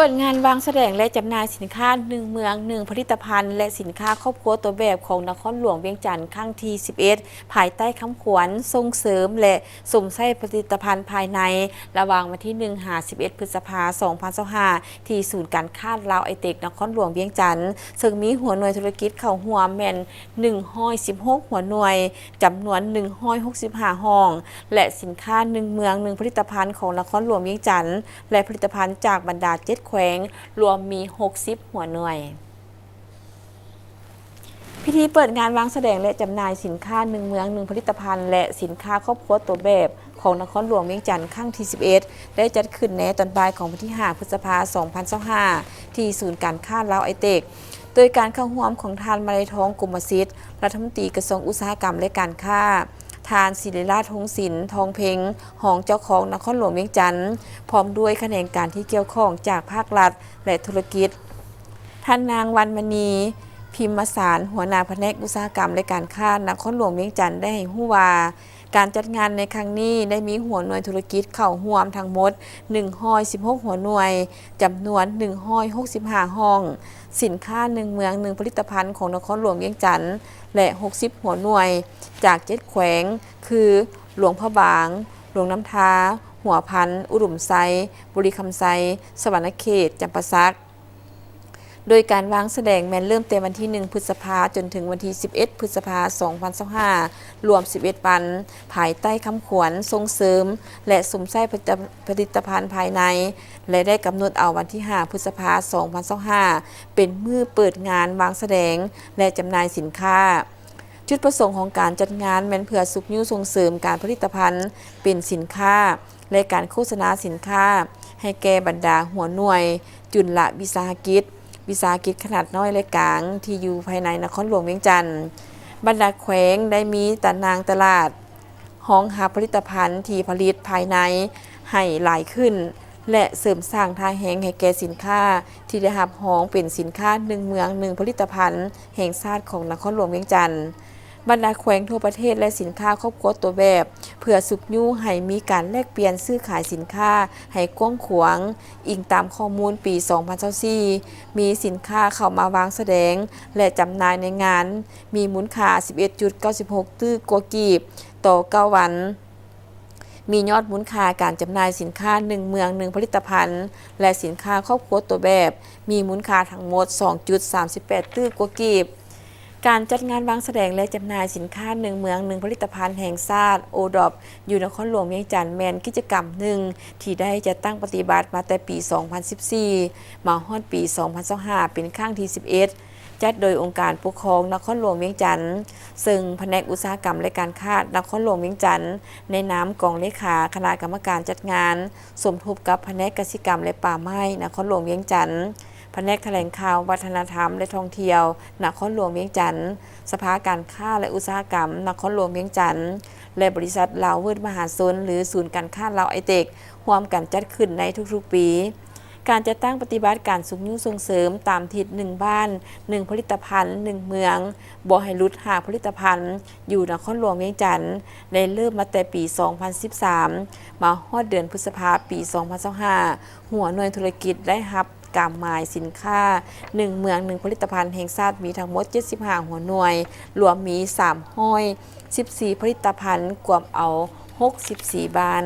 ເປີດງານວາງສະແດງ ແລະ ຈຳໜ່າຍສິນຄ້າ ໜຶ່ງເມືອງ ໜຶ່ງຜະລິດຕະພັນ ແລະ ສິນຄ້າຄອບຄົວຕົວແບບຂອງນະຄອນຫຼວງວຽງຈັນ ຄັ້ງທີສິບເອັດ ພາຍໃຕ້ຄຳຂວັນ ສົ່ງເສີມ ແລະ ຊົມໃຊ້ຜະລິດຕະພັນພາຍໃນ ລະຫວ່າງວັນທີໜຶ່ງ ຫາ ສິບເອັດ ພຶດສະພາ ສອງພັນຊາວຫ້າ ທີ່ສູນການຄ້າລາວໄອເຕັກ ນະຄອນຫຼວງວຽງຈັນ ເຊິ່ງມີຫົວໜ່ວຍທຸລະກິດເຂົ້າຮ່ວມແມ່ນ ໜຶ່ງຮ້ອຍສິບຫົກຫົວໜ່ວຍ, ຈຳນວນ ໜຶ່ງຮ້ອຍຫົກສິບຫ້າຫ້ອງ ແລະ ສິນຄ້າ ໜຶ່ງເມືອງ ໜຶ່ງຜະລິດຕະພັນ ຂອງນະຄອນຫຼວງວຽງຈັນ ແລະ ຜະລິດຕະພັນຈາກບັນດາເຈັດແຂວງ ລວມມີ ຫົກສິບຫົວໜ່ວຍ. ພິທີເປີດງານວາງສະແດງ ແລະ ຈຳໜ່າຍສິນຄ້າ ໜຶ່ງເມືອງ ໜຶ່ງຜະລິດຕະພັນ ແລະ ສິນຄ້າຄອບຄົວຕົວແບບ ຂອງນະຄອນຫຼວງວຽງຈັນ ຄັ້ງທີສິບເອັດ ໄດ້ຈັດຂຶ້ນໃນຕອນບ່າຍຂອງວັນທີຫ້າ ພຶດສະພາ ສອງພັນຊາວຫ້າ ທີ່ສູນການຄ້າລາວໄອເຕັກ ໂດຍການເຂົ້າຮ່ວມຂອງທ່ານ ມາໄລທອງ ກົມມະສິດ ລັດຖະມົນຕີກະຊວງອຸດສາຫະກຳ ແລະ ການຄ້າ, ທ່ານ ສິລິລາດ ຫົງສິນ ທອງເພັງ ຮອງເຈົ້າຄອງນະຄອນຫຼວງວຽງຈັນ ພ້ອມດ້ວຍຂະແໜງການທີ່ກ່ຽວຂ້ອງຈາກພາກລັດ ແລະ ທຸລະກິດ. ທ່ານນາງ ວັນມະນີ ພິມມະສານ ຫົວໜ້າພະແນກອຸດສາຫະກຳ ແລະ ການຄ້ານະຄອນຫຼວງວຽງຈັນ ໄດ້ໃຫ້ຮູ້ວ່າ ການຈັດງານໃນຄັ້ງນີ້ໄດ້ມີຫົວໜ່ວຍທຸລະກິດເຂົ້າຮ່ວມທັງໝົດ ໜຶ່ງຮ້ອຍສິບຫົກຫົວໜ່ວຍ, ຈຳນວນ ໜຶ່ງຮ້ອຍຫົກສິບຫ້າຫ້ອງ, ສິນຄ້າ ໜຶ່ງເມືອງ ໜຶ່ງຜະລິດຕະພັນ ຂອງນະຄອນຫຼວງວຽງຈັນ ແລະ ຫົກສິບຫົວໜ່ວຍ ຈາກເຈັດແຂວງ ຄື ຫຼວງພະບາງ, ຫຼວງນ້ຳທາ, ຫົວພັນ, ອຸດົມໄຊ, ບໍລິຄຳໄຊ, ສະຫວັນນະເຂດ, ຈຳປາສັກ. ໂດຍການວາງສະແດງແມ່ນເລີ່ມແຕ່ວັນທີໜຶ່ງ ພຶດສະພາ ຈົນເຖິງວັນທີສິບເອັດ ພຶດສະພາ ສອງພັນຊາວຫ້າ ລວມສິບເອັດວັນ, ພາຍໃຕ້ຄຳຂວັນ ສົ່ງເສີມ ແລະ ຊົມໃຊ້ຜະລິດຕະ ຜະລິດຕະພັນພາຍໃນ ແລະ ໄດ້ກຳນົດເອົາວັນທີຫ້າ ພຶດສະພາ ສອງພັນຊາວຫ້າ ເປັນມື້ເປີດງານວາງສະແດງ ແລະ ຈຳໜ່າຍສິນຄ້າ. ຈຸດປະສົງຂອງການຈັດງານແມ່ນເພື່ອຊຸກຍູ້ສົ່ງເສີມການຜະລິດຕະພັນເປັນສິນຄ້າ ແລະ ການໂຄສະນາສິນຄ້າໃຫ້ແກ່ບັນດາຫົວໜ່ວຍຈຸນລະວິສາຫະກິດ, ວິສາຫະກິດຂະໜາດນ້ອຍ ແລະ ກາງ ທີ່ຢູ່ພາຍໃນນະຄອນຫຼວງວຽງຈັນ. ບັນດາແຂວງໄດ້ມີຕາໜ່າງຕະຫຼາດຮອງຮັບຜະລິດຕະພັນທີ່ຜະລິດພາຍໃນໃຫ້ຫຼາຍຂຶ້ນ ແລະ ເສີມສ້າງທ່າແຮງໃຫ້ແກ່ສິນຄ້າທີ່ໄດ້ຮັບຮອງເປັນສິນຄ້າໜຶ່ງເມືອງໜຶ່ງຜະລິດຕະພັນແຫ່ງຊາດຂອງນະຄອນຫຼວງວຽງຈັນ. ບັນດາແຂວງທົ່ວປະເທດ ແລະ ສິນຄ້າຄອບຄົວຕົວແບບ ເພື່ອຊຸກຍູ້ໃຫ້ມີການແລກປ່ຽນຊື້ຂາຍສິນຄ້າໃຫ້ກວ້າງຂວາງ. ອີງຕາມຂໍ້ມູນປີສອງພັນຊາວສີ່ ມີສິນຄ້າເຂົ້າມາວາງສະແດງ ແລະ ຈຳໜ່າຍໃນງານ ມີມູນຄ່າສິບເອັດຈຸດເກົ້າສິບຫົກຕື້ກວ່າກີບຕໍ່ເກົ້າວັນ. ມີຍອດມູນຄ່າການຈຳໜ່າຍສິນຄ້າໜຶ່ງເມືອງໜຶ່ງຜະລິດຕະພັນ ແລະ ສິນຄ້າຄອບຄົວຕົວແບບ ມີມູນຄ່າທັງໝົດສອງຈຸດສາມສິບແປດຕື້ກວ່າກີບ. ການຈັດງານວາງສະແດງ ແລະ ຈຳໜ່າຍສິນຄ້າໜຶ່ງເມືອງໜຶ່ງຜະລິດຕະພັນແຫ່ງຊາດ ໂອດອບ ຢູ່ນະຄອນຫຼວງວຽງຈັນ ແມ່ນກິດຈະກຳໜຶ່ງທີ່ໄດ້ຈັດຕັ້ງປະຕິບັດມາແຕ່ປີສອງພັນສິບສີ່ ມາຮອດປີສອງພັນຊາວຫ້າ ເປັນຄັ້ງທີສິບເອັດ ຈັດໂດຍອົງການປົກຄອງນະຄອນຫຼວງວຽງຈັນ ເຊິ່ງພະແນກອຸດສາຫະກຳ ແລະ ການຄ້ານະຄອນຫຼວງວຽງຈັນ ໃນນາມກອງເລຂາຄະນະກຳມະການຈັດງານ ສົມທົບກັບພະແນກກະສິກຳ ແລະ ປ່າໄມ້ນະຄອນຫຼວງວຽງຈັນ, ພະແນກຖະແຫຼງຂ່າວ, ວັດທະນະທຳ ແລະ ທ່ອງທ່ຽວນະຄອນຫຼວງວຽງຈັນ, ສະພາການຄ້າ ແລະ ອຸດສາຫະກຳນະຄອນຫຼວງວຽງຈັນ ແລະ ບໍລິສັດລາວເວີດມະຫາຊົນ ຫຼື ສູນການຄ້າລາວໄອເຕັກ ຮ່ວມກັນຈັດຂຶ້ນໃນທຸກໆປີ. ການຈັດຕັ້ງປະຕິບັດການຊຸກຍູ້ສົ່ງເສີມຕາມທິດໜຶ່ງບ້ານ, ໜຶ່ງຜະລິດຕະພັນ, ໜຶ່ງເມືອງ, ບໍ່ໃຫ້ຫຼຸດຫ້າຜະລິດຕະພັນ ຢູ່ນະຄອນຫຼວງວຽງຈັນ ໄດ້ເລີ່ມມາແຕ່ປີສອງພັນສິບສາມ ມາຮອດເດືອນພຶດສະພາ ປີສອງພັນຊາວຫ້າ ຫົວໜ່ວຍທຸລະກິດໄດ້ຮັບກາມໝາຍສິນຄ້າ ໜຶ່ງເມືອງ ໜຶ່ງຜະລິດຕະພັນແຫ່ງຊາດ ມີທັງໝົດເຈັດສິບຫ້າຫົວໜ່ວຍ, ລວມມີສາມຮ້ອຍສິບສີ່ຜະລິດຕະພັນ, ກວມເອົາຫົກສິບສີ່ບ້ານ.